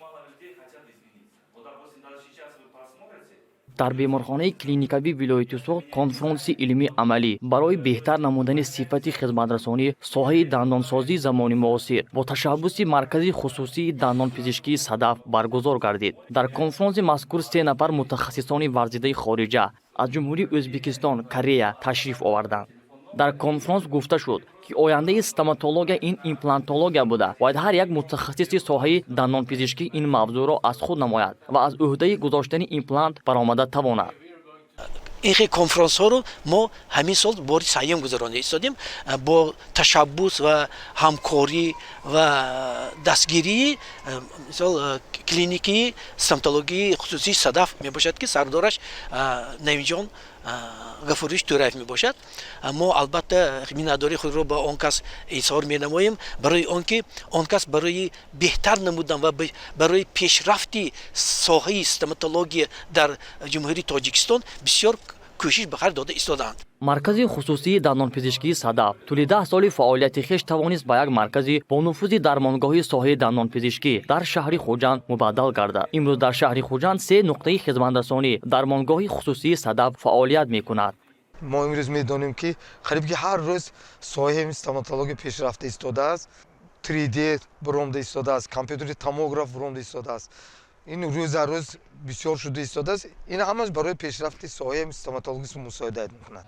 Очень мало людей хотят измениться. Вот, допустим, даже сейчас вы посмотрите, Дар беморхонаи клиникавии вилояти Суғд конфронси илмии амалӣ барои беҳтар намудани сифати хизматрасонӣ соҳаи дандонсозии замони муосир бо ташаббуси Маркази хусусии дандонпизишкии «Садаф» баргузор гардид. Дар конфронси мазкур се нафар мутахассисони варзидаи хориҷа аз Ҷумҳурии Ӯзбекистон, Корея ташриф оварданд. Дар конфронс гуфта шуд, ки ояндаи стоматология ин имплантология буда, бояд ҳар як мутахассиси соҳаи дандонпизишкӣ ин мавзӯъро аз худ намояд ва аз ӯҳдаи гузоштани имплант баромада тавонад. Ин хел конфронсҳоро мо ҳамин сол бори сеюм гузаронда истодем бо ташаббус ва ҳамкорӣ ва дастгирии, мисол, клиникии стоматологии хусусии «Садаф» мебошад, ки сардораш Наимҷон Гафурович Тӯраев мебошад. Мо албатта миннатдории худро ба он кас изҳор менамоем, барои он ки он кас барои беҳтар намудан ва барои пешрафти соҳаи стоматология дар Ҷумҳурии Тоҷикистон бисёр кӯшиш ба харҷ дода истодаанд. Маркази хусусии дандонпизишкии «Садаф» тӯли 10 соли фаъолияти хеш тавонист ба як маркази бонуфузи дармонгоҳи соҳаи дандонпизишкӣ дар шаҳри Хуҷанд мубаддал гардад. Имрӯз дар шаҳри Хуҷанд се нуқтаи хизматрасонӣ дармонгоҳи хусусии «Садаф» фаъолият мекунад. Мо имрӯз медонем, ки қариб ки ҳар рӯз соҳаи стоматология пешрафта истодааст, 3D буромда истодааст, компютери томограф буромда истодааст. Ин рӯз аз рӯз бисёр шуда истодааст. Ин ҳамаш барои пешрафти соҳаи стоматология мусоидат мекунад.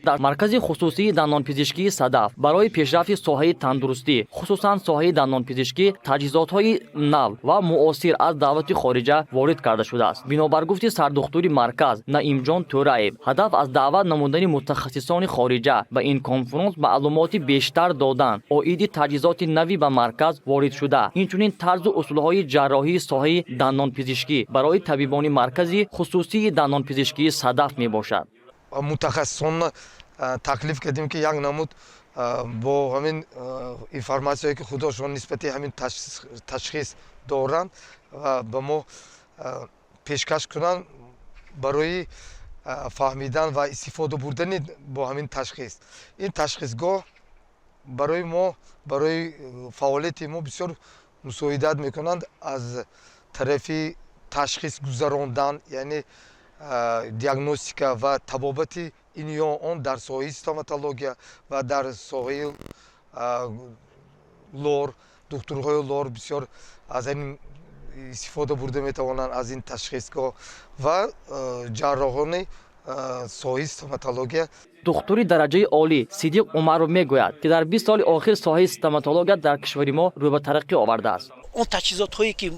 Дар Маркази хусусии дандонпизишкии «Садаф» барои пешрафти соҳаи тандурустӣ, хусусан соҳаи дандонпизишкӣ, таҷҳизотҳои нав ва муосир аз давлати хориҷа ворид карда шудааст. Бинобар гуфти сардухтури марказ Наимҷон Тӯраев, ҳадаф аз даъват намудани мутахассисони хориҷа ба ин конфронс маълумоти бештар додан оиди таҷҳизоти нави ба марказ воридшуда, инчунин тарзу усулҳои ҷарроҳии соҳаи дандонпизишкӣ барои табибони Маркази хусусии дандонпизишкии «Садаф» мебошад. Мутахассисонро таклиф кардем, ки як намуд бо ҳамин информатсияе, ки худошон нисбати ҳамин ташхис доранд, ба мо пешкаш кунанд барои фаҳмидан ва истифода бурдани бо ҳамин ташхис. Ин ташхисгоҳ барои мо, барои фаъолияти мо бисёр мусоидат мекунанд аз тарафи ташхис гузарондан, яъне диагностика ва табобати ин ё он дар соҳаи стоматология ва дар соҳаи лор. Духтурҳои лор бисёр аз ин истифода бурда метавонанд, аз ин ташхисгоҳ, ва ҷарроҳони соҳаи стоматология. Духтури дараҷаи олӣ Сидиқ Умаров мегӯяд, ки дар 20 соли охир соҳаи стоматология дар кишвари мо рӯ ба тараққӣ овардааст. Он таҷҳизотҳое, ки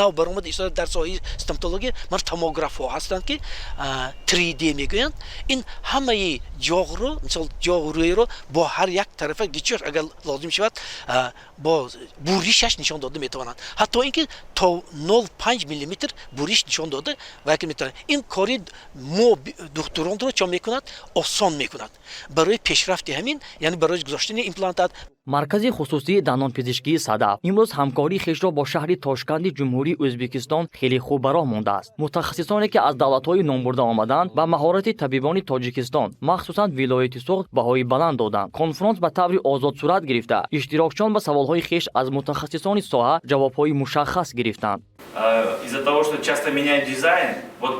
нав баромада истода дар соҳаи стоматология, ман томографҳо ҳастанд, ки 3D мегӯянд. Ин ҳамаи ҷоғро, мисол, ҷоғу рӯйро бо ҳар як тарафа гичош, агар лозим шавад, бо буришаш нишон дода метавонанд, ҳатто ин ки то 0,5 миллиметр буриш нишон дода ва яке метавонанд. Ин кори мо духтуронро чо мекунад? Осон мекунад барои пешрафти ҳамин, яъне барои гузоштани имплантат. Маркази хусусии дандонпизишкии «Садаф» имрӯз ҳамкории хешро бо шаҳри Тошканди Ҷумҳурии Ӯзбекистон хеле хуб ба роҳ мондааст. Мутахассисоне, ки аз давлатҳои номбурда омаданд, ба маҳорати табибони Тоҷикистон, махсусан вилояти Суғд, баҳои баланд доданд. Конфронс ба таври озод сурат гирифта, иштирокчиён ба саволҳои хеш аз мутахассисони соҳа ҷавобҳои мушаххас гирифтанд. Из-за того, что часто меняют дизайн, вот,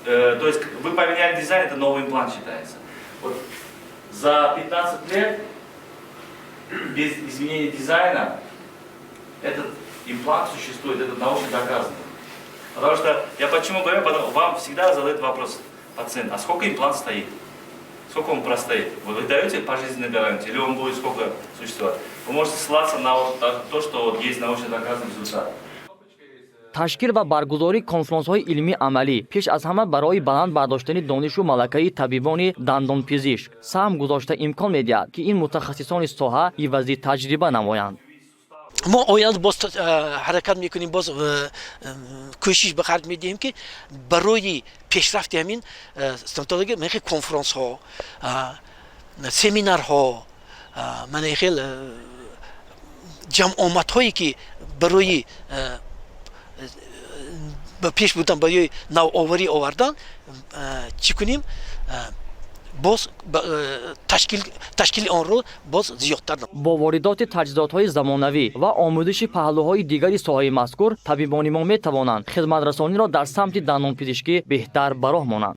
то есть вы поменяли дизайн, это новый имплант считается. Вот за 15 лет без изменения дизайна этот имплант существует, это научно доказано. Потому что, я почему говорю, потому вам всегда задают вопрос пациент: а сколько имплант стоит? Сколько он простоит? Вы даете пожизненную гарантию или он будет сколько существовать? Вы можете ссылаться на вот то, что вот есть научно доказанный результат. Ташкил ва баргузории конфронсҳои илмии амалӣ пеш аз ҳама барои баланд бардоштани донишу малакаи табибони дандонпизишк саҳм гузошта, имкон медиҳад, ки ин мутахассисони соҳа ивази таҷриба намоянд. Мо оянда боз ҳаракат мекунем, боз кӯшиш ба харҷ медиҳем, ки барои пешрафти ҳамин стоматология мана хел конфронсҳо, семинарҳо, мана хел ҷамъомадҳое, ки барои ба пеш будан, барои навоварӣ овардан, чӣ кунем. Боз ташкили онро боз зиёдтар. Бо воридоти таҷҳизотҳои замонавӣ ва омӯзиши паҳлӯҳои дигари соҳаи мазкур, табибони мо метавонанд хизматрасониро дар самти дандонпизишкӣ беҳтар ба роҳ монанд.